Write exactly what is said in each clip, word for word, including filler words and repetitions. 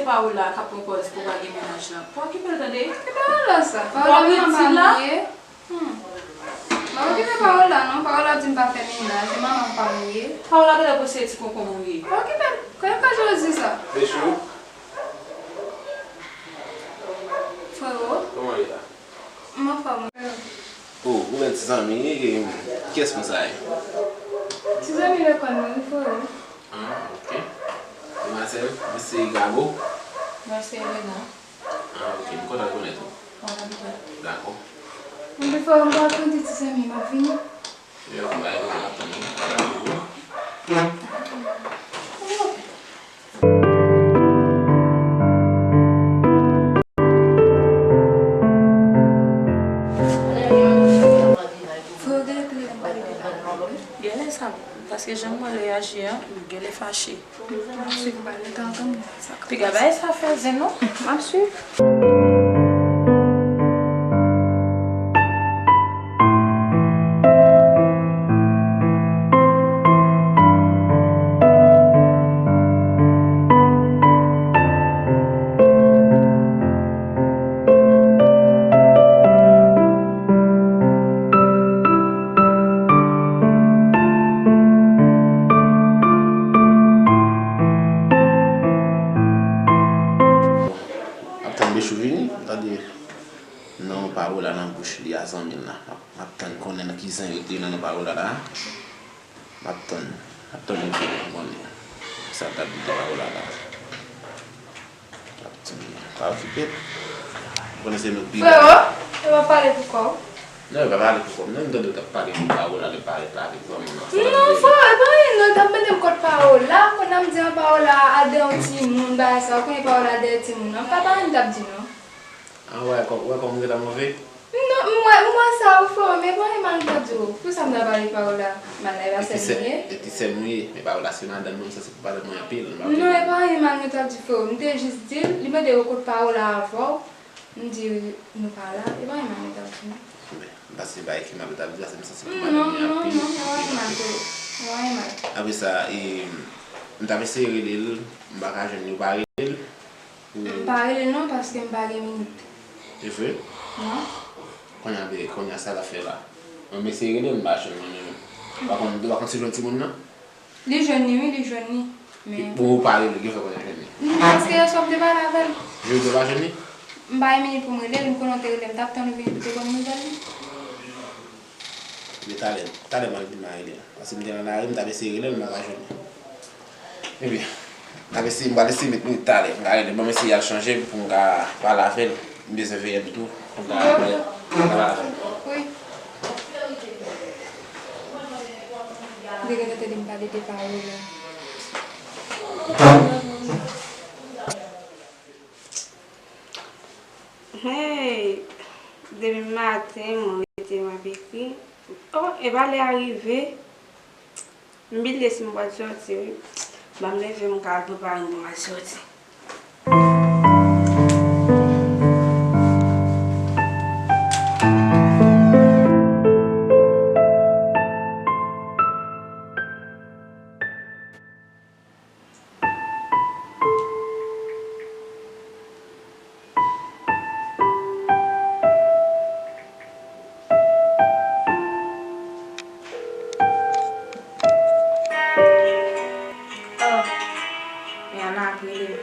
Paola k ap pran pòz pou pa gen mennaj lan. Pa okipe l tande. Ki Paola sa? Paola manman pa m ye. Hmm. Pa okipe Paola non. Paola di m pa fè mennaj. E manman pa m ye. Paola genlè panse se ti konkonm ou ye. Pa okipe l. Kòman ka Jozi sa? Bechou. Frero. Kòman w ye la? M anfòm, frero. Oh, ou menm ti zanmi, e, kiyès moun sa ye? Ti zanmi lekòl mwen, wi, frero. Ah, ok. Demwazèl, mwen se Gabo. Mwen se Elena. Ah, ok, m kontan rekonèt ou. Kontan tou. Dakò. Mwen frero, m pral konte ti zanmi, m ap vini. Yo, m bay nou ap tann nou. Frero, genlè pi rele m pale de bagay. Genlè sa, paske jan mwen reyaji an, genlè fache. M ap swiv ou pale, tantan, sa k ap pase. Piga bay sa fè zen non. M ap swiv. M ap tann Bechou vini, m tande non Paola nan bouch li a zanmi l la. M ap, m ap tann konnen nan ki zen yo te nan non Paola la. M ap tann, m ap tann li pou m konnen sa l t ap di Paola la. M ap tann li. Pa okipe l. M konnen se nou k pi. Frero, e w ap pale pou kò w? Non, e pa pale pou kò m non, m tande w t ap pale pou Paola, lè parèt la avèk zanmi w nan. Non, frero, e pa anyen non, l t ap mande m kot Paola, kounye a m di an Paola al dèyè yon timoun, bagay sa, ou konnen Paola al dèyè timoun nan, m pa pa anyen m t ap di non. Ah, w wè kò-, w wè kòman m gentan move? Non, m wè, m wè sa, wi, frero, men pa anyen mal m t ap di w. Pou sa m ta pale Paola mal la, e pa sè l mwen ye. E ti sè m ou ye, men Paola se madanm mwen, m sanse pou madanm mwen anpil, m pa vle. Non, e pa anyen mal mwen t ap di, frero. M te jis di l, li mande yo kot Paola avè w. M di nou pa la, e pa anyen mal mwen t ap di, non. Men, m panse se bagay ki mal ou t ap di, paske m sanse pou madanm mwen anpil, anpil, anpil. Non, non, non, e pa anyen mal, frero. E pa anyen mal. Apre sa, e, m t ap eseye rele l, m pa ka jwenn li, ou pa rele l? M pa rele l non, paske m pa gen minit. E vre? Non. Kounye a, be, kounye a sa l ap fè la? Mwen eseye rele l, m pa jwenn mwen menm. Ou pa konn, ou pa konn si jwenn timoun nan? Li jwenn li, wi, li jwenn li. Men. Bon, ou pa rele l, ki fè kounye a jwenn li? Non, paske yèswa m te pale avè l. Jodi ou pa jwenn li? M pa gen minit pou m rele l, m konnen w te rele m, m t ap tann ou vini pou te ban m nouvèl li. Men talè, talè m al di m a rele l. Paske m te nan lari, m t ap eseye rele l, m pa ka jwenn li. Ebyen, m ap eseye, m pral eseye met minit talè, m ka rele l. Ban m eseye al chanje pou m ka pale avè l. M bezwen veye m tou, pou m ka pale avè l. Wi. M te gentan tande m pale de Paola. Hey, depi maten, mwen rete, m ap ekri. Oh, e pa lè a rive. M bliye si m pral sòti, wi. Ban m leve, m ka al prepare m pou m al sòti. Oh, Yana ap rele m.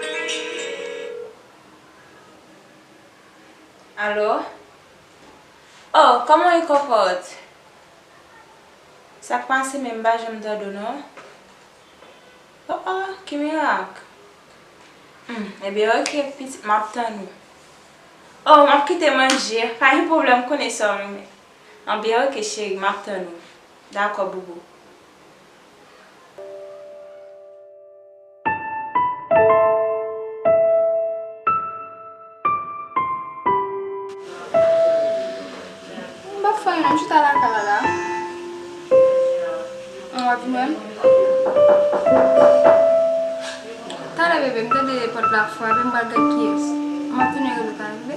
Alo? Oh, kòman w ye, Kòkòt? Sa k pase menm, m pa janm tande w non. Oh, oh, ki mirak? Hmm, ebyen, oke, pitit, m ap tann ou. Oh, m ap kite manje, pa gen pwoblèm, m konnen sa w renmen. Ebyen, oke, cheri, m ap tann ou. Dakò, boubou. M p ap fè anyen non, m chita lakay la la. An, w ap vin wè m? Talè, bebe, m tande pòt la frape, m pral gad kiyès. M ap tounen rele w talè, bebe.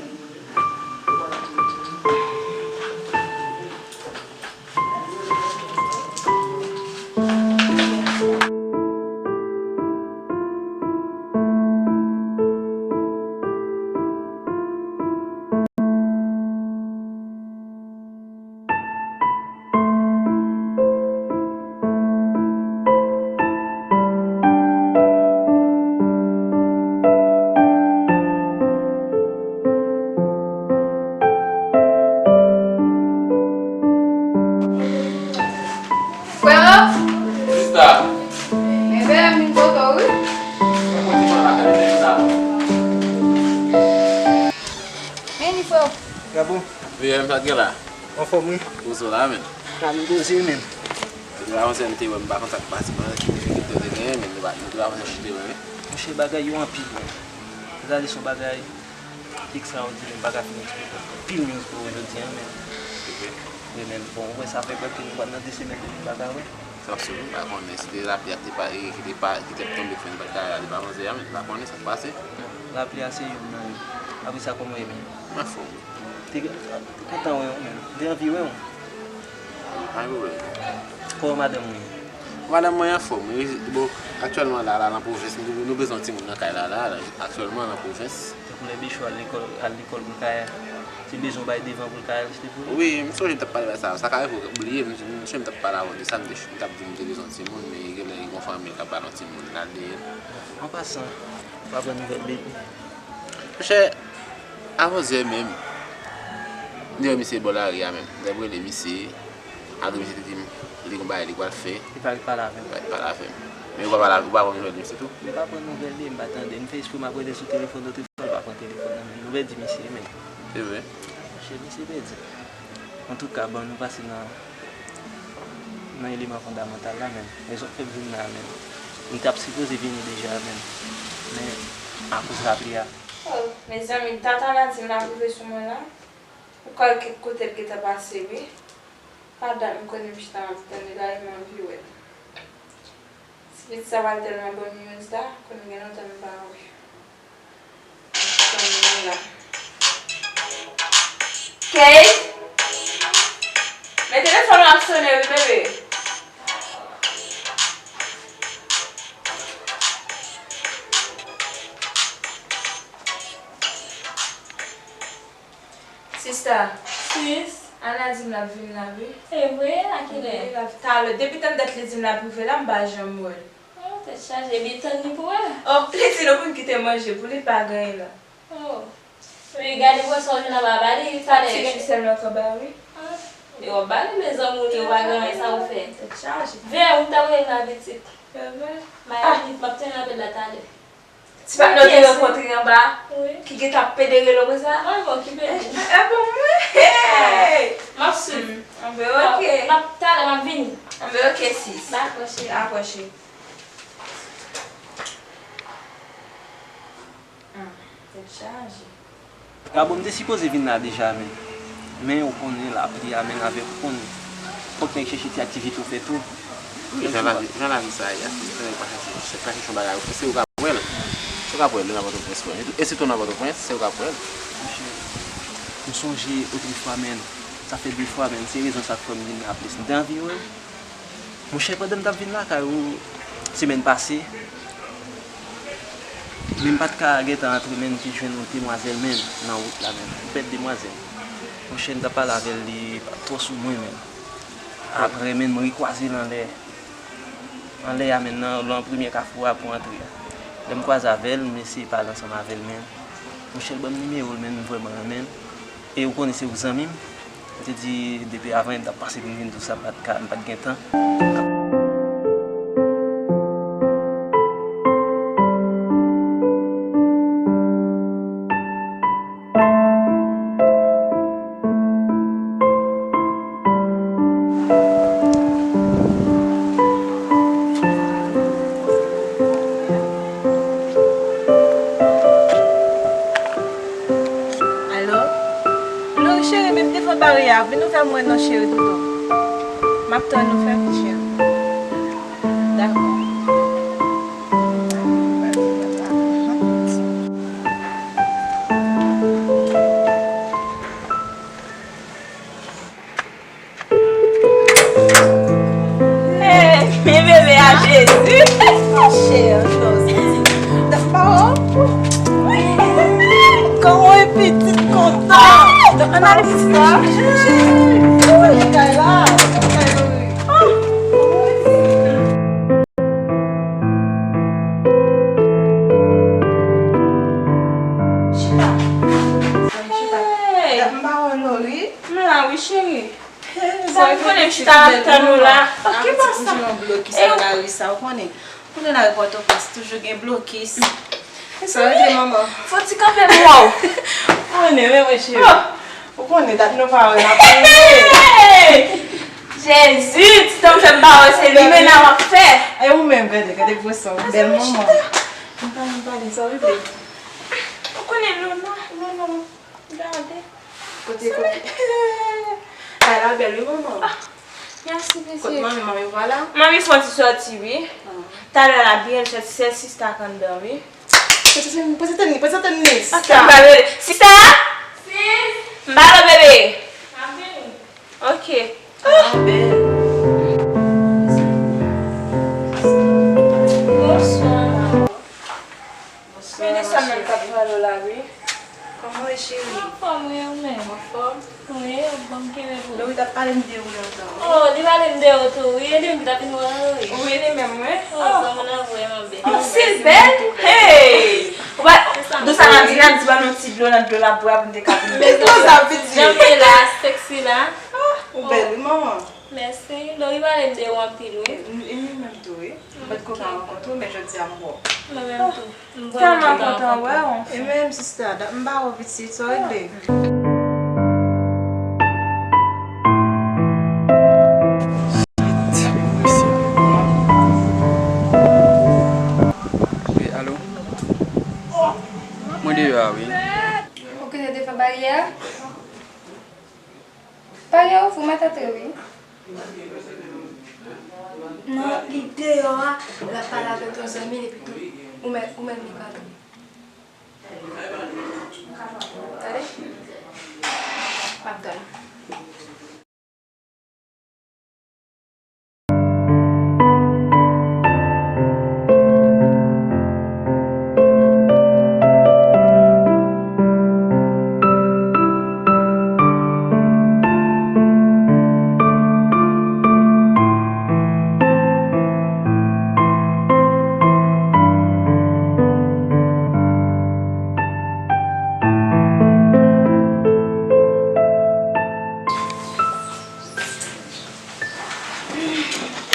Gabo. Wi, M, sa k gen la? Anfòm, wi. Poze w la, menm. Sa m poze, menm. Depi avanse, m te wè, m pa konn sa k pase, m pa konn ki difikilte w te genyen, menm nou pa, nou te pa konn chite, wè, wi. Monchè, bagay yo anpil, menm. Gade, se yon bagay ekstraòdinè, m pa ka fin eksplike. Anpil news pou ou jodi a, menm. Wi, menm. Bon, ou wè, sa fè prèske nou pa nan de semèn depi m pa ka wè. Sa ap sou, m pa konnen si te lapli a ki te pa, ki te pa, ki t ap tonbe fè n pa t ka ale pa manzè a, men m pa konnen sa k pase. Lapli a se youn nan yo. Apre sa, kòman w ye menm? Mwen anfòm. Te kontan wè w menm. Te anvi wè w. Anvi wè. Kòman madanm ou ye? Madanm mwen anfòm, wi. Bon, aktyèlman la, la nan pwovens, nou, nou bezwen yon timoun nan kay la, la, la, aktyèlman nan pwovens. Tankou lè Bechou al lekòl, al lekòl pou l ka, te bezwen w bay devan pou l ka al, se te pou l? Wi, m sonje m t ap pale avè sa. Sa ka rive w bliye, m, m sonje m t ap pale avè w de sa, m te, m t ap di w m te bezwen yon timoun, men genlè gen yon fanmi k ap ba l yon timoun, l al dèyè l. An pasan, w pa pran nouvèl Baby? Monchè, avanse menm, m te wè misye bò lari a menm. M t ap rele misye, apre misye te di m li gon bagay li pral fè. Li pa ret pale avè m. Li pa ret pale avè m. Men ou pa pale, ou pa pran nouvèl misye tou? M pa pran nouvèl li, m pa tande. M fè espre m ap rele sou telefòn, otrefwa l pa pran telefòn nan men l. Nou pèdi misye menm. Se vre? Monchè, misye pèdi. Antouka, bon, nou pase nan, nan eleman fondamantal la menm. Rezon k fè m vin la menm. M t ap sipoze vini deja menm. Men, akoz lapli a. Oh, mezanmi, tata Nadim la rive sou mwen la. Ou kwè kèk kote l gentan pase, wi. Pa dat m konnen m chita m ap tann li la, e m anvi wè l. Ti pitit sa pral tèlman bon news la, konnen gen lontan m pa wè. Ap tann li la. Kate? Men telefòn nan ap sonnen wi, bebe. Sista. Sis. Ana di m l ap vin la, wi. Se vre? A kilè? Wi, l ap talè. Depi tann dat li di m l ap rive la, m pa janm wè l. Oh, tèt chaje. Ebyen, tann li pou wè. Oh, li di nou pou n kite manje pou li, l pa gen anyen la. Oh. Wi, gade pou wè sa w jwenn anba ba li, talè. Ti jwi sèlman k anba, wi. Ah. E w ap ba li, mezanmi, ou pa gen anyen sa ou fè. Tèt chaje. Vè, ou ta wè l la, pitit. Se vre? Mayonit, m ap tande apèl la talè. Ti pa nou te rankontre anba, wi, ki gentan ap pede rele w konsa? Ah, bon, ki pede? Eh, eh, bon, mwen, hey! M ap swiv. Mm, anben, ok. N ap, talè, m ap vini. Anben, ok, sis. Dakò, cheri. Dakò, cheri. Ah, tèt chaje. Gabo, m te sipoze vin la deja, men, men ou konnen lapli a, men avèk ou konnen. Fòk nèg chèche ti aktivite ou fè tou. Wi, jan lavi, jan lavi sa a ye a, si nèg pa chèche, pa chèche yon bagay ou fè, se ou k ap wè l. Se ou k ap wè l nan Pòtoprens, wè. E sitou nan Pòtoprens, se ou k ap wè l. Monchè, m sonje otrefwa, men, sa fè de fwa, men, se rezon sa k fè m vin la plis. M te anvi wè l. Monchè, pandan m t ap vin lakay ou semèn pase, men m pa t ka gentan antre, men m te jwenn yon demwazèl, men, nan wout la, men, m pèdi demwazèl. Monchè, m t ap pale avè l, li pa t twò sou mwen, men. Apre, men, m rekwaze l anlè, anlè a, men, nan, nan premye kafou a pou antre a. Lè m kwaze avè l, m eseye pale ansanm avè l, men, monchè, l ban m nimewo l, men, m vrèman renmen l. E ou konnen se ou zanmi m. Mwen te di depi avan yè m t ap pase pou m vin di w sa, m pa t ka, m pa t gen tan. Alo? Alo, cheri, men m devan bari a. Vin ouvè mwen non, cheri doudou. M ap tann ou, fè vit, cheri. Dakò. Hey, men bebe a Jezi. Monchè, non, se ti. Kòman e pitit kontan? Analiz sa. Kay la. Chita. Chita. Hey. M pa wè Lori. M la wi, cheri. Sa m konnen chita ap tann ou la. Ki pasa? Yon blokis nan lari sa, ou konnen. Ou konnen lari Pòtoprens toujou gen blokis. Sa yo di manman. Fò ti kanpe pou wè w. Ou konnen, men mwen cheri. Ou konnen dat nou pa wè n ap rele. Jezi, ti tan m fè m pa wè se limena w ap fè. E ou menm, gade, gade gwo san, bèl manman. M pa nan pale sa w vle. Ou konnen non, non, non, non. Gade. Kote, kote. Kay la bèl wi manman. Mèsi, pitit. Kot manmi, manmi pa la? Manmi fè yon ti sòti wi. Talè la byen, l sòti, sèl sista k anndan wi. Poze tèt li, poze tèt li, sista. Sista! Sis! M ba l bebe. M ap vini. Ok. Ah, bèl. Bonswa. Bonswa, ma chérie. Kòman w ye, cheri? Anfòm, wi, ou menm? Anfòm? Wi, ou ban m kenbe pou ou. Lori t ap pale m de ou lontan. Oh, li pale m de ou tou, wi. E li menm ki t ap vin wè w, wi. Wi, li menm, wi. Oh, zanmi nan vrèman bèl. Oh, se bèl? Hey! Ou pa, dou sa nan di la, di ban nou ti dlo nan dlo la bwè pou n te ka vin bèl. Dlo sa vin di. Jan m ye la, sexy la. Ah, ou bèl, wi, manman. Mèsi. Lori pale m de ou anpil, wi. E, e li menm tou, wi. M pa t ko ka rankontre w, men jodi a m wè w. Mwen menm tou. M vrèman kontan wè w. E menm sista, dat m pa wè w pitit, sa w regle? Wi, alo? Mwen deyò a, wi. Ou kite devan baryè a? Baryè a ouvri, m ap antre, wi. Non, li deyò a, l ap pale avèk yon zanmi l, epi tou, ou mèt, ou mèt li pa tou. Tande? M ap tann.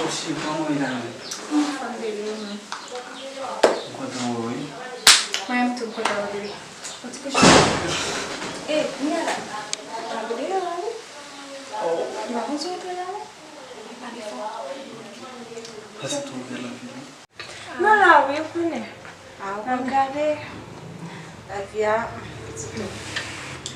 Osi, kòman w ye la menm? Anfòm, bebe, ou menm? M kontan wè w, wi. Mwen menm tou, m kontan wè w, bebe. Yon ti kouche. E, kounye a la. L ap deyò la, wi. Oh. Li pa konn si w antre la, non. Pale fò. Pase tou bèl anpil, wi. Nan la wi, ou konnen. Ah, ou konnen. N ap gade. Lavi a, pitit ou.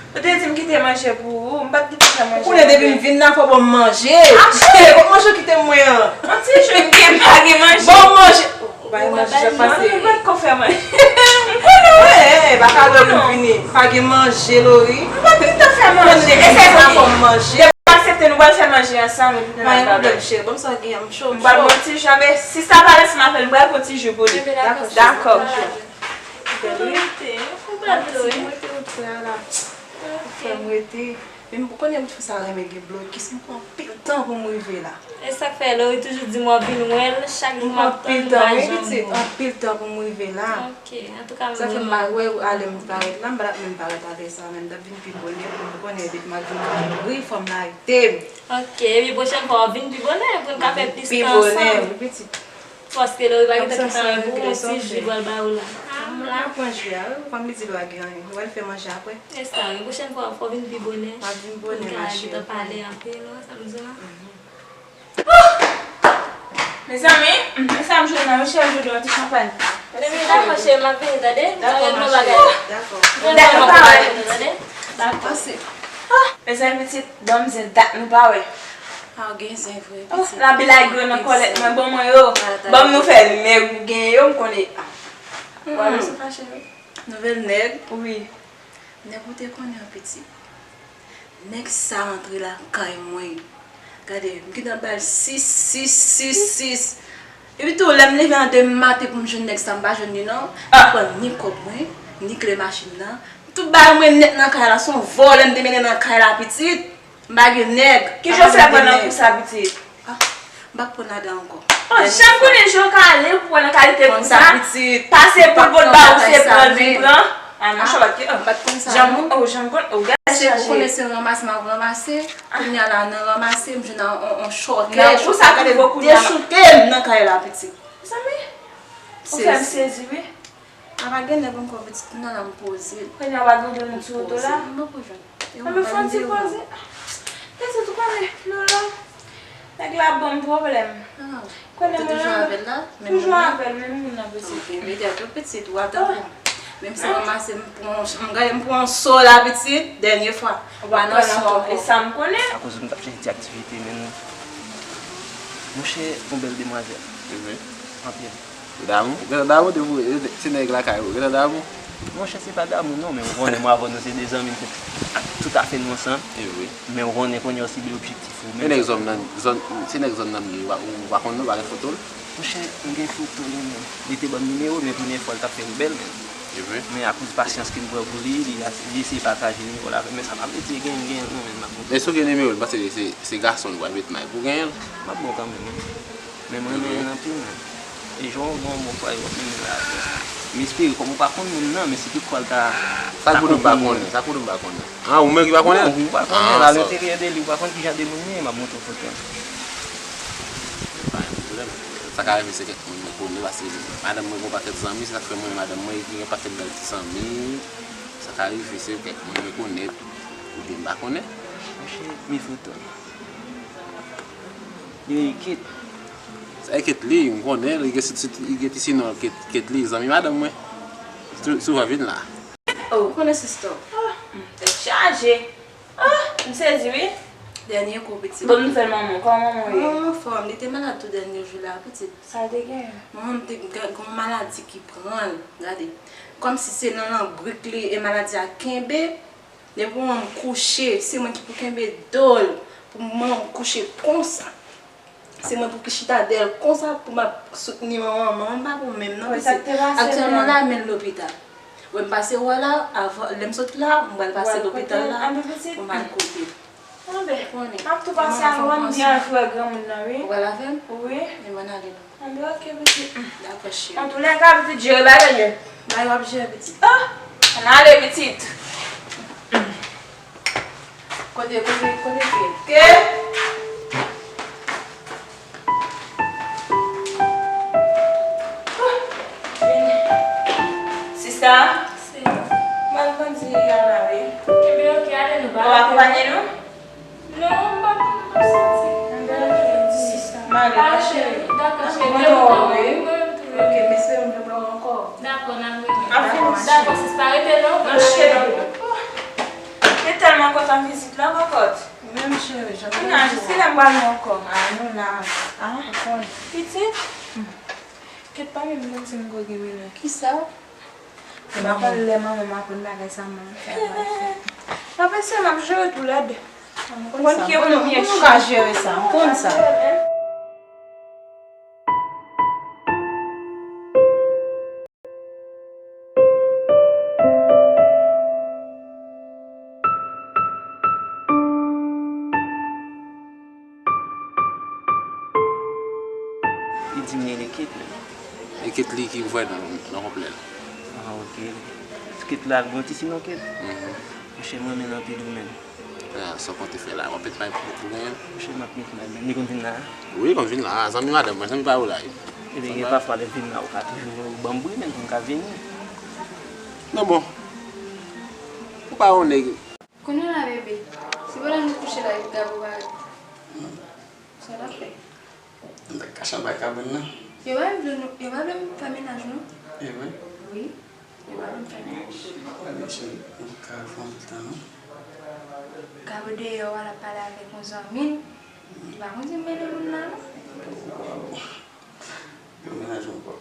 Ou te di m kite manje pou ou, m pa t kite fè manje. Ou konnen depi m vin la, fò w ban m manje. Ah, cheri, kot manje w kite mwen an? Yon ti jou m gen, m pa gen manje. Ban m manje. Ou pa gen manje, sa k pase? Non, m pa t ko fè manje. M konnen wi. Eh, eh, eh, baka lè m vini. Pa gen manje, Lori. M pa t kite fè manje. E se pou li. Fò m manje. Aksepte, nou pral fè manje ansanm epi nou pral bagay. Pa gen pwoblèm, cheri. Ban m sa w gen an, m cho, m cho. M pral pran ti jan, men sista pa lese m apèl, m pral pran ti jou pou li. Dakò, dakò. Ou rete, ou pa dwe. Mwen te rete frè a la. Ou fè m rete. Men ou konnen m fè sa renmen gen blokis, m pran anpil tan pou m rive la. E sa k fè Lori toujou di m w ap vin wè l, chak jou m ap tann, m pa janm wè w. Anpil tan, wi, pitit, anpil tan pou m rive la. Ok, antouka, m vrèman kontan. Sa fè m pa wè w alè m parèt la, m pa t ap menm parèt alè sa, men m t ap vin pi bonè, ou konnen depi m ap vin mouri, fò m rete m. Ok, epi pwochèn fwa w ap vin pi bonè, pou n ka fè plis tan ansanm. Pi bonè, wi, pitit. Paske Lori pa gentan kite anyen pou ou, yon ti jou l pral ba ou la. Ah, m la. M ap pran jou a, wi, kòm li di l pa gen anyen. Nou pral fè manje apre. E sa, wi, pwochèn fwa, fò w vin pi bonè. M ap vin bonè, ma chérie. Pou n ka gentan pale anpil, ou wè sa m di w la? Mhm. Mezanmi, men sa m jwenn nan, Michel jwenn yon ti chanpay. Dakò, cheri, m ap vini, tande? M ap règle yon bagay la. Dakò, ma chérie. Dakò. Dakò, pa wè. Tande? Dakò. Pase. Ah, mezanmi, pitit, ban m zen dat nou pa wè. Ah, gen zen vre, pitit. Oh, la bilay grenn nan kòlèt mwen, ban mwen yo. Ban m nouvèl nèg ou gen yo, m konnen. Wale sou fache yo. Nouvèl nèg? Wi. Nèg ou te konnen an, pitit. Nèg sa antre lakay mwen. Gade, m gentan ba l sis, sis, sis, sis. Epi tou, lè m leve a de maten pou m jwenn nèg sa, m pa jwenn li non. M pran ni kòb mwen, ni kle machin nan. Tout bagay mwen nèt nan kay la, se yon vòlè m te mennen nan kay la, pitit. M pa gen nèg. Ki jan w fè pran nan kou sa, pitit? Ah, m p ap pran ladan ankò. Oh, jan m konnen jan w ka ale pou pran nan kalite kou sa. Konn sa, pitit. Pase pou l pot ba ou, se pran l vin pran. Ah, non, chòlòt ki, oh. M pa t konn sa, non. Jan m, oh, jan m konn, oh, gade chanje. Ou konnen se ranmase m ap ranmase. Kounye a la, nan ranmase, m jwenn yon, yon, yon chòkè. Nan kou sa, gade, de chouke m nan kay la, pitit. Mezanmi, ou fè m sezi, wi. A pa gen nèg ankò, pitit, kounye a la m poze. Kounye a w pa gen dlo nan ti woto la? M poko jwenn. Ann fè yon ti poze. Pitit, ou konnen, Lola, nèg la ban m pwoblèm. Konnen mwen toujou avè l la? Toujou avè l, menm moun nan, pitit. Ok, mete tou, pitit, ou ap tankou. Menm si m ranmase, m pran, m gade, m pran yon so la, pitit, dènye fwa. Ou pa nan so ankò. E sa m konnen. Akoz nou t ap chèche ti aktivite, men nou, monchè, yon bèl demwazèl. Anpil. Damou? Gentan damou depi w, se nèg lakay ou. Gentan damou? Monchè, se pa damou non, men ou konnen mwen avè w nou se de zanmi, nou fè tout afè nou ansanm. E vre. Men ou konnen kounye a w sible objektif ou. E nèg zòn nan, zòn, se nèg zòn nan m ye, ou pa, ou pa konn non, ou pa gen foto l? Monchè, m gen foto li, men li te ban m nimewo l, men premye fwa l t ap fè rebèl, men. E vre? Men akoz pasyans ke m pran pou li, li, li eseye pataje nimewo l avè m, men sa pa vle di gen, gen l non, men m ap montre. Èske w gen nimewo l? M panse se, se gason l pral met may pou genyen l. M ap ba w kanmenm, wi. Men mwen renmen l anpil, men. E jan w gen yon bon fwa, w ap renmen l avè l. M espere, kòm ou pa konn moun nan, men si tout fwa l ta, sa k pou nou pa konnen, sa k pou nou pa konnen. Ah, ou menm ki pa konnen? Non, ou pa konnen, a lenteryè de li, ou pa konn ki jan de moun li ye, m ap montre w foto l. Pa gen pwoblèm. Sa ka rive se kèk moun mwen konnen, paske madanm mwen gen yon pakèt zanmi, se sa k fè mwen, madanm mwen, gen yon pakèt bèl ti zanmi. Sa ka rive se kèk moun mwen konnen, oubyen m pa konnen. Monchè, men foto l. Li rele Kate. Sa e Kate li, m konnen, li gen ti, ti, li gen ti sinon Kate, Kate li, zanmi madanm mwen. Sou, souvan vin la. Oh, ou konnen sista w. Ah, tèt chaje. Ah, m sezi, wi. Dènye kou, pitit. Bon nouvèl manman w, kòman manman w ye? Manman w anfòm, li te malad tou dènye jou la, pitit. Sa l te gen? Manman m te gen yon maladi ki pran l, gade. Kòmsi se nan lanbrik li e maladi a kenbe. Depi manman m kouche, se mwen ki pou kenbe do l, pou manman m kouche konsa. Se mwen pou ki chita dèyè l konsa, pou m ap soutni manman m. Manman m pa bon menm non, pitit. Aktyèlman la, men l lopital. Wè m pase wè la, avan, lè m sot la, m pral pase lopital la, pou m al kote l. Anben, m ap tou pase a, m byen anvi wè granmoun nan, wi. Ou pral avè m? Wi. Enben ann ale non. Anben, oke, pitit. Dakò, cheri. Antoulèka, pitit, jere bagay yo. Bagay w ap jere, pitit. Ah! Ann ale, pitit. Kote, kote, kote ke? Ke? Sista? Se. M al grandi Yana, wi. Ebyen, oke, ale nou. Ou akonpanye nou? Non, m pa konn, m ap soti. Anben, oke, sista. M ale, cheri. Dakò, cheri. Mwen tou, wi. Oke, m espere m pa wè w ankò. Dakò, n ap rele. Dakò, sista, rete non. Non, cheri. Oh, m tèlman kontan vizit la, kòkòt. Ou menm, cheri, jan m te di w. Kounye a, jis kilè m pral wè w ankò? A, nou la. A, ou konn. Pitit? Kèt pa menm konn si m ko gen mele. Kisa? M pa konn lè manman m aprann bagay sa, manman m fè a pral fè. Pa prese, m ap jere toulède. M konn ki moun m ye. M konn nou ka jere sa, m konn sa. Li di m li rele Kate menm. E Kate li ki vwè nan, nan konplè l. Ah, oke. Kate la gen yon ti sinon Kate? Mhm. Monchè, m renmen l anpil wi menm. Ah, sa w konte fè la? W ap met may pou, pou genyen l? Monchè, m ap met may menm. Li konn vin la? Wi, li konn vin la. Zanmi madanm mwen, zanmi pa ou la, wi. Ebyen, gen pafwa lè l vin la, ou ka toujou ban m bri menm pou m ka vini. Non, bon. Ou pa yon nèg. Kounye a la, bebe, si pandan nou kouche la, epi Gabo pa ret, sa w t ap fè? M t ap kache anba kabann nan. Yo pa vle nou, yo pa vle m fè mennaj, non. E vre? Wi, yo pa vle m fè mennaj. Ebyen, cheri, ou ka fè yon ti tan, non. Gabo deyò a, l ap pale avèk yon zanmi l. Li pa konn si m mele moun nan, non. Waw. Yo mennaj ankò.